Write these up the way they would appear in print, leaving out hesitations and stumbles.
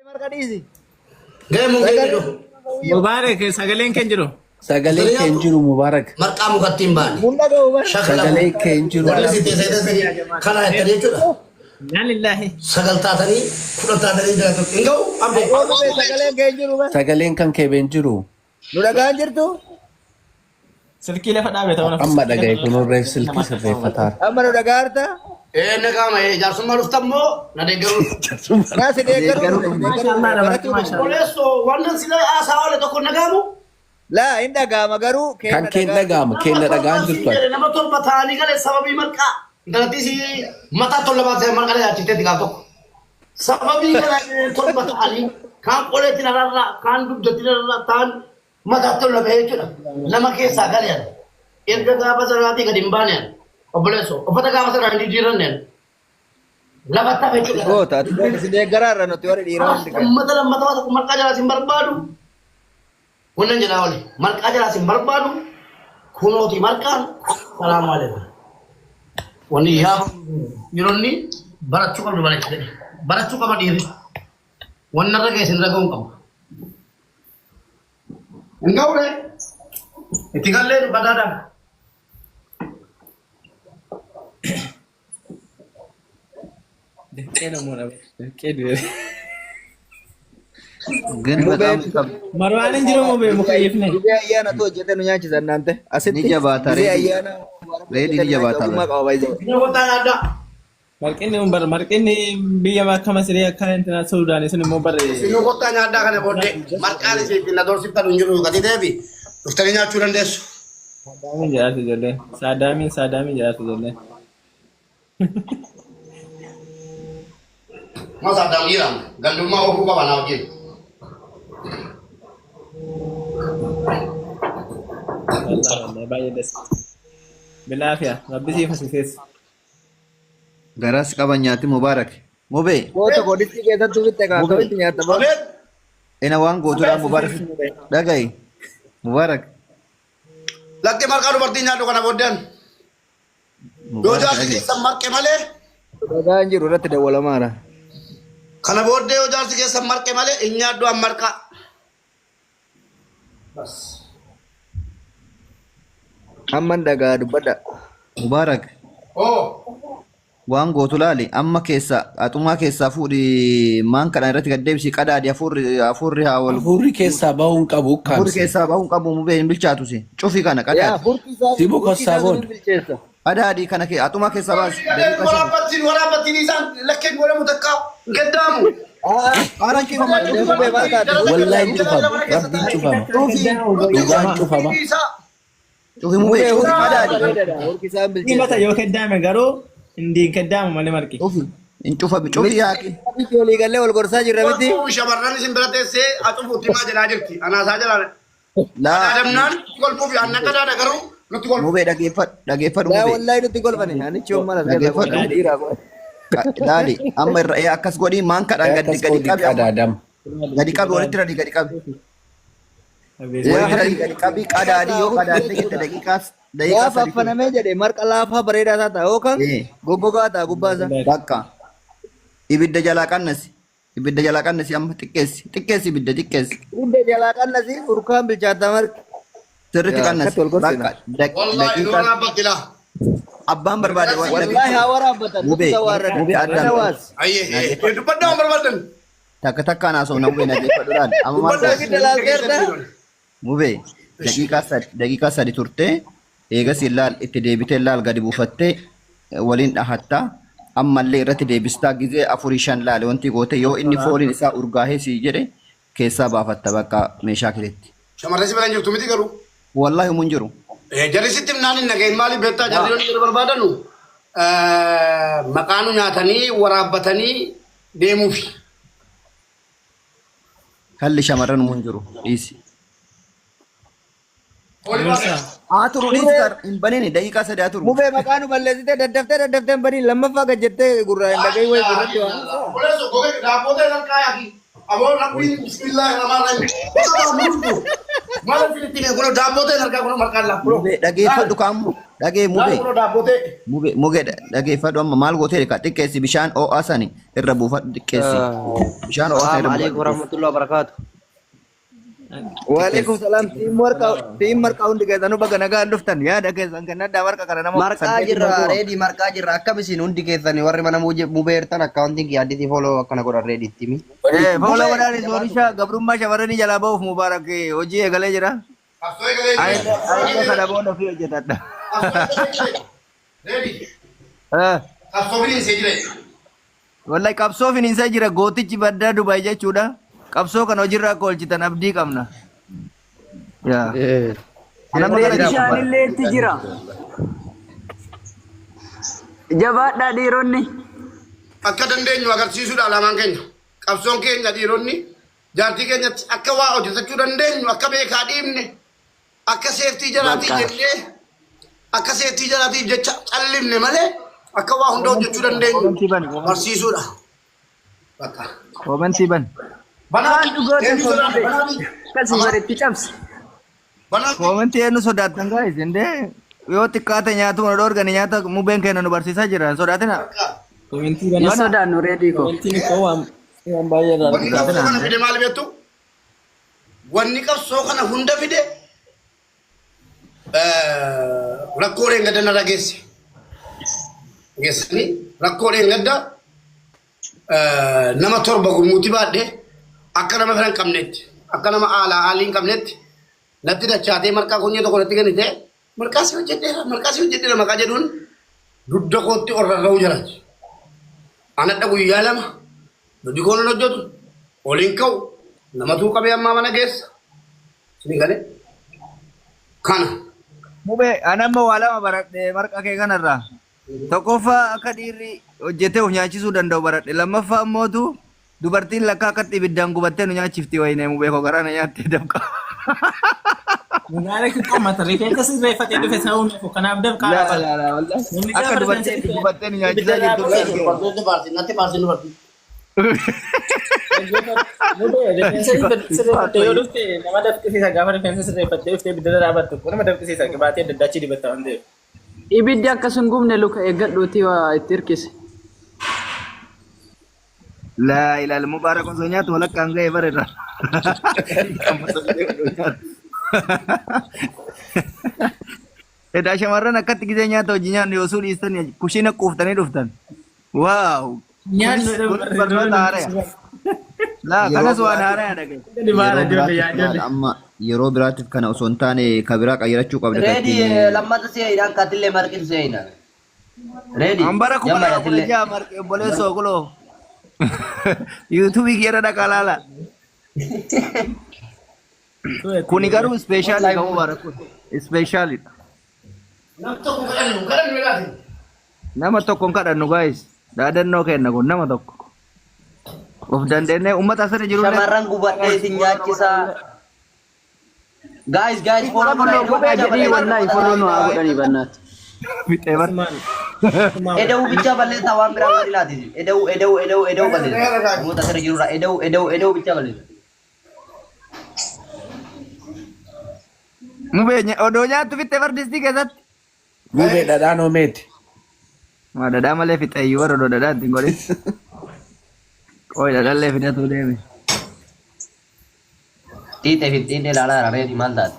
Marqa dhiisi. Ga'ee mun ga'ee jedhu. Mubaarak sagaleen kee hin jiru. Sagalee kee hin jiru Mubaarak. Marqaa mukatti hin baane. Mun dhaga'u bara. Shakala. Sagalee kee hin jiru. Warri si teessee teessanii kana jettanii jechuudha. Innaa lillaahi. Sagal taatanii kudhan taatanii jiraatu. Hin ga'u abbe. Mubee sagaleen kee hin jiru bara. Sagaleen kan kee hin jiru. Nu dhaga'an jirtu? Silkii lafa dhaabe ta'uu naaf. Amma dhagaye kun reef silkii sirreeffataara. Amma nu dhaga'arta? Ee na qaama ee jaarsummaa dhufta immoo na deeggaruu. Naa si deeggaruu. Maashaallah namarti maashaallah. Obboleessoo wannan sila haasaa oole tokko na gaamu. Laa hin dhaga'ama garuu Kan kee hin dhaga'ama. Keen na dhaga'an jirtu ati. Nama torba ta'anii galee sababii marqaa. Intalattii si mataa tola baasee marqaa nyaachifteetti gaaf tokko. Sababii kana torba ta'anii kaan qoleetti nararraa kaan dugdatti nararraa kaan mataa tola bahee jechuudha. Nama keessaa galee ani. Erga gaafa sanaatii gadi hin baane ani. Obboleessoo uffata gaafa sanaa hin jijjiiranne ani. Lafatti hafe jechuudha. Goota ati goota si deeggaraa irra nuti warri dhiiraa hundi keenya. Ummata lammataa tokko marqaa jalaas hin barbaadu. Wannan jedhaa oli marqaa jalaas hin barbaadu. Kunooti marqaan salaamu alaikum. Wanni yaa dhiironni barachuu qabdu barachuu jedhe. Barachuu qaba dhiirri. Wanna irra geessin irra ga'uu hin qabu. Hin ga'u ree. Itti gallee nu badaadhaan. Dafqee namoota dafqee du'e. ግን በጣም Marwaan hin jiru mubee mukayyifne. Gizee ayyaana tu hojjete nu nyaachisan naante. Asitti Ni jabaata, gizee reedi. ayyaana Reedi ni jabaata. Ogummaa qaba baay'ee. Namoota addaa. Marqinni kun bara marqinni biyya akka Masirii akka intina Suudaanii sun immoo bara. Isin kottaa nyaadhaa kana booddee marqaan isin ittiin na doorsiftan hin jiru gatii ta'eefi dhuftanii nyaachuu dandeessu. Saadaamiin jedhaatu ijoolleen. Saadaamiin saadaamiin jedhaatu ijoolleen. Masa dambiiraan gandummaa ofuu qaba naa wajjin. Wallahi wallahi baay'ee das. Bilaafiya rabbi siif hasiseessu. Garas qaban nyaati Mubaarak. Mubee Goota godhitti keessattuu fitte kaa akkamitti nyaatta bara. Abeet ina waan gootuudhaan Mubaarak dhaga'i. Mubaarak. lakki marqaa dubartii nyaadhu kana booddeen yoo Mubaarak jaarsi dhaga'i. keessan marqe malee Dhagaa hin jiru irratti dawwalamaara. kana booddee yoo jaarsi keessan marqe malee hin nyaadhu an marqaa. Amman dhagaa dubbadha. Mubaarak Oo waan gootu laali amma keessa haxumaa keessaa fuudhi maan kadhaan irratti gad deebisi qadaadi hafuurri hafuurri haa wal Hafuurri keessaa bahuu hin qabu hafuurri ukkaamsi. keessaa bahuu hin qabu mubee hin bilchaatu si cufi kana Yaa qadaadi burqi isaa Si burqi bokossaa isaa sun booda. hin bilcheessa. qadaadi kana kee haxumaa keessaa baasi daqiiqa shan waraabbattiin waraabbattiin isaan lakkeen godhamu takka hin gaddaamu. qaaraan cufama Mubee cufi maal taate? Wallahi hin cufama. Rabbiin cufama. cufi Dhugaan cufama. cufi mubee Mubee cufi burqi isaa qadaadi bareedaadha. Burqi isaa hin Ni mata bilcheessa. yoo keddaame garuu hindiin keddaamu malee marqi. cufi hin cufami cufi yaaqi Miti walii gallee wal gorsaa jirra miti. Shamarran isin bira teessee acufuutti maa jedhaa jirti. Anaasaa jedhaan. laa Qadaadamnaan kolfuuf aannan qadaada garuu nutti kolfu. mubee dhageeffadhu dhageeffadhu Laa mubee wallahi nutti kolfani. Anichi hommala as keessa dhageeffadhu kolfani. Dhiiraa kun. laali amma irra ee akkas godhi maan kadhaan gadi Akkas gadi godhi qabi amma qadaadama. gadi qabi walitti radi gadi qabi Yaa walitti radi gadi qabi qadaadi yoo qadaadde jette daqiiqaa daqiiqaa Gaafa sadi turu affanamee jedhe marqa laafaa bareedaa isaa ta'a yookaan ee goggogaa ta'a gubbaa isaa. bakka ibidda jalaa qannasi ibidda jalaa qannasi amma xiqqeessi xiqqeessi ibidda xiqqeessi Hunda jalaa qannasi urkaan bilchaata marqi. sirriitti Yaa qannasi akkatti wal gorsina. bakka Wallahi nu daqiiqaa waraabatti laa. abbaan barbaade waan Wallahi dhageeffadhu haa waraabbatan nutti mubee tawaarrada. mubee Mana addaan waas. Ayyee dubbadhaa waan barbaadan. takka takkaan haasofna mubee dhageeffadhu laal amma maal Dubbadhaa taate Ibidda laalteerta. mubee daqiiqaa sadi turtee eegas laal itti deebitee laal gadi buufattee waliin dhahattaa ammallee irratti deebistaa gizee afurii shan laale wanti goote yoo inni fooliin isaa urgaahee sii jedhe keessaa baafatta bakka meeshaa keetti. Shamarran si bira hin jirtu miti garuu. Wallahi mun jiru. Jarri sitti himnaan hin dhagahin maaliif beektaa jarri yoo jedhu barbaadanu maqaa nu nyaatanii waraabbatanii deemuufi. Kalli shamarran mun jiru dhiisi. Dursa. Haa turu dhiisi kar hin banini daqiiqaa sadi haa turu. Mubee maqaa nu balleessitee daddaftee daddaftee hin baniin lammaffaa gad jettee gurraa hin dhagahin wayi gurratti waan. Obboleesso gogee daabboo ta'e nan kaayaati. Aboo rabbiin bismillaahi rahmaan rahiim. Maal isinitti hime kun daabboo ta'e harkaa kun marqaan laa. Mubee dhageeffadhu kaammu. Dhagee Laal mubee. kunoo daabbotee. Mubee mugee dhageeffadhu amma maal gootee ka xiqqeessi bishaan ho'aa sani irra buufadhu xiqqeessi. Bishaan ho'aa sani Assalamu irra alaikum buufadhu. warahmatullahi wabarakatuh. Waalaikum salaam. Tiim marqaa hundi keessanuu baga nagaan dhuftan yaada keessan kennadhaa marqa kana nama Marqaa saddeetiin jirra marquu. reedi marqaa jirra akkam isin hundi keessan warri mana mubeertan akkaawuntiin kiyya addisii follow akkana godhan reedi itti himi. Fuula Mubee godhaanis jabaatu. oomisha gabrummaa shamarranii jalaa ba'uuf mubaarak hojii eegalee jira. Qabsoo eegalee jira. Ayillee kana booda ofii hojjetadha. Qabsoo eegalee jira. Reedi. Qabsoo finiinsee jira. Wallahi qabsoo finiinsee jira gootichi baddaa Dubaay jechuudha. Qabsoo kana hojiirra akka oolchitan abdii qabna. Yaa. Nama kana Reedi bishaanillee itti jira. Jabaadhaa dhiironni. Akka dandeenyu agarsiisuudha lamaan keenya. Qabsoon keenya dhiironni jaartii keenyatti akka waa hojjetachuu dandeenyu akka beekaa dhiibne akka seeftii jalaatiif jennee akka seeftii jalaatiif jecha callifne malee akka waa hunda hojjechuu dandeenyu Koomentii bani. barsiisuudha. Bakka. Koomentii bani. Banaa Waan dhugoota eenyu sodaata? sodaate. Banaa Akkasii bareetti cabse. banaa Koomentii eenyu sodaattan gaa'is indee yoo xiqqaate nyaatuma nu dhoorgani nyaata mubeen keenya nu barsiisaa jira hin sodaatina. Komentii Hin banaa. sodaannu reedii koo. Komentiin koo waan waan baay'ee irraa Wanni argata. qabsoo kana fide maal beektu? Wanni qabsoo kana hunda fide rakkoo dheengadda narra geesse. Geessanii rakkoo dheengadda nama torba gurmuutti baadhe akka nama fira hin qabnetti akka nama aalaa aalii hin qabnetti natti dachaatee marqaa konyee tokko natti kennite marqaa si hojjedheera marqaa si hojjedheera maqaa jedhuun dugda kootti ol rarra'uu jiraati. Anadha guyyaa lama dugdi koon hin hojjetu oliin ka'u namatu qabee ammaa mana geessa. Isin galee kana. Mubee ani amma waa lama baradhe marqa kee kanarraa. Tokkoffaa akka dhiirri hojjetee of nyaachisuu danda'u baradhe. Lammaffaa ammootu dubartiin lakkaa akkatti ibiddaan gubattee nu nyaachifti wayinee mubee koo garaa na nyaattee dabqa. Mubaarak koo mata rifeensa sirreeffatee dhufe sababa meeku kanaaf dafqaa Laa qaba. laa laa wallahi. Namni Akka gaafa dubartiin rifeensa itti gubattee nu nyaachisaa ibidda jirtu dhaabbatee argeera. Dubartoonni faarsi natti faarsi dubartii. Mubee rifeensa sirreeffattee yoo dhufte nama dafqisiisa gaafa rifeensa sirreeffattee dhuftee ibidda dhaabbattu nama dafqisiisa qibaatii adda addaa achi dibatta waan ta'eef. Ibiddi akkas hin gubne luka eeggadhuutii waa itti hirkise. Laa ilaali mubaarak osoo nyaatu walakkaan ga'e bareeda. Edaa shamarran akkatti gisee nyaata hojii nyaannu yoo suu dhiistan kushiina quuftanii dhuftan. Waaw! Nyaannu Kunis barnoota haaraya. Laa Yeroo kanas waan biraatiif haaraya dhagaye. Dibaara yeroo ijoollee biraatiif yaa laal ijoollee. amma yeroo biraatiif kana osoo hin taane ka biraa qayyarachuu qabda ka Reedi ittiin lammata si'eeyidhaan katillee marqitu si'eeyidhaan. Reedi Ambara kuma jamma lama kudha atillee. jaha marqe obboleessoo kuloo. Yuutuubii keerra dhaqaa laala. Kuni garuu ispeeshaalii kan mubaarak kun. Ispeeshaalidha. Nam tokko kadhannu kadhannu egaati. Nama tokko hin kadhannu gaayis. Dhaadannoo kenna kun nama tokko. Of dandeenyee uummata asirra jirullee. Shamarran gubadhee isin nyaachisaa. Guys guys follow godhaa Follow eda'uu godhaa bichaa jedhii balleessaa wallahi namoota follow nu haa asirra godhanii bannaati. Fixee bara. Asumaan Eda'uu bichaa balleessaa waan biraa godhi laati. Eda'uu eda'uu eda'uu eda'uu balleessaa. Namoota asirra jirurraa eda'uu eda'uu eda'uu bichaa balleessaa. Mubee odoo nyaattu fixee fardistii keessatti. Mubee dhadhaan hoomeeti. Waa dhadhaa malee fixee iyyuu bara odoo dhadhaa ittiin godhin. Qoy dhadhaallee fidatu deeme. Xiixee fi xiixee ilaalaa jira reedi maal taate.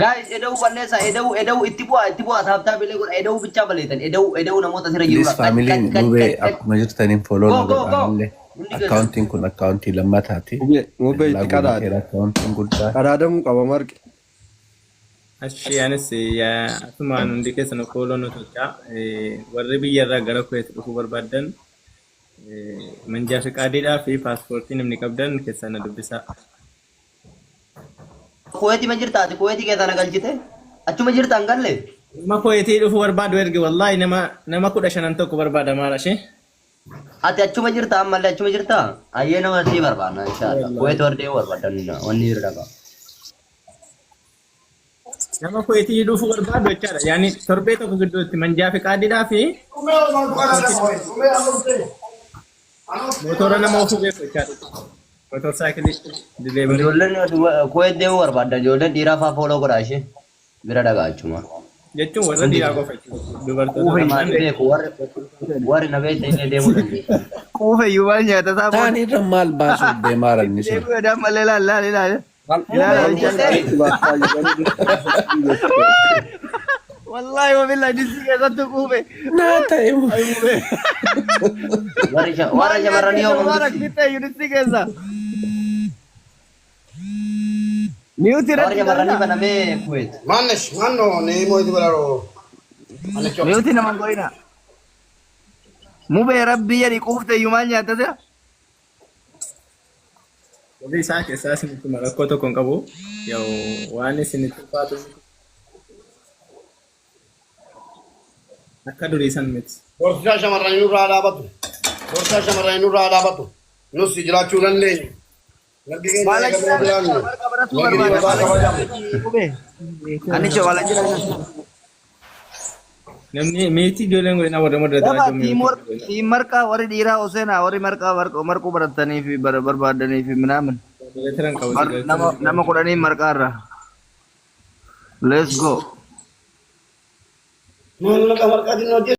Guys eda'uu balleessaa eda'uu eda'uu itti bu'aa itti bu'aa taaptaa bilee godha eda'uu bichaa balleessan eda'uu eda'uu namoota asirra Please jirurraa. Kat faamiliin kat kat mubee kat kat. akkuma jirtaniin follow Go nu go go. godhaa ammallee. Hundi keessan. Akkaawuntiin kun akkaawuntii lammataati. Mubee mubee Dallaa itti qadaade. guuteera akkaawuntiin guddaa. Qadaadamuu qaba marqi. Ashi anis asumaan hundi keessan follow nu tolchaa. Warri biyyarraa gara Kuweet dhufuu barbaaddan manjaa fiqaadiidhaa fi paaspoortii namni qabdan keessan na dubbisaa. Kuweetii ma jirta ati kuweetii keessa na galchite? Achuma jirta hin galle? Nama Kuweetii dhufuu barbaadu ergi wallahi nama nama kudha shanan tokko barbaada maal ishee. Ati achuma jirta ammallee achuma jirta? Ayyee nama sii barbaadna inshallah. Kuweetii warri deemuu barbaadan wanni irra dhaqa. Nama Kuweetii dhufuu barbaadu jechaadha. Yaani torbee tokko gidduutti manjaa fiqaadiidhaa fi Dhumee omaa kadhanna qoy. Dhumee ammoo motora nama oofuu beeku jechaadha. Motor saayikilii dileebarii. Ijoolleen Kuweet deemuu barbaadan ijoolleen dhiiraa fa'aa fooloo godhaa ishee bira dhaqa achuma. Jechuun warra dhiiraa qofa jechuudha. Dubartoota Namaa taanaan beeku warri warri na beektan illee deemuu dandeessu. Quufe iyyuu maal nyaata isaa booda. Taan irra maal baasuuf deemaa jiran sun? Deebi'uu dhaan malee laal laal ilaala. Ilaala Wallaahi wabillahi disii keessattuu quufe. Naa ta'e Warri warra shamarranii yoo Mubarak mangisti. fitte iyyuu disii keessa. Mute Warra irratti shamarranii godhina. banamee Kuwait. Maannesh maannoo ni moyti godharoo. Anicho. Mute nama hin godhina. Mubee rabbii jedhi quufte iyyuu maal nyaatta sira? warri isaa keessaa isinitti rakkoo tokko hin qabu. Yoo waan isinitti ulfaatu akka durii san miti. Gorsaa shamarranii nurraa dhaabatu. Gorsaa shamarranii nurraa dhaabatu. Nus jiraachuu dandeenya. Mirgi keenya Maala eegamuu jiraannu. marqa baratuu Mirgi barbaada. dhiirotaa kabajamu. Anicho wala jira. Namni miitii ijoolleen godhina warra Daba modereetaraa ijoollee tiim marqaa warri dhiiraa Oseenaa warri marqaa marquu baratanii fi barbaadanii fi minaamin. modereetaran qabu. Nama kudhanii marqaa irra. Let's go. Maallaqa marqaatiin hojjetu.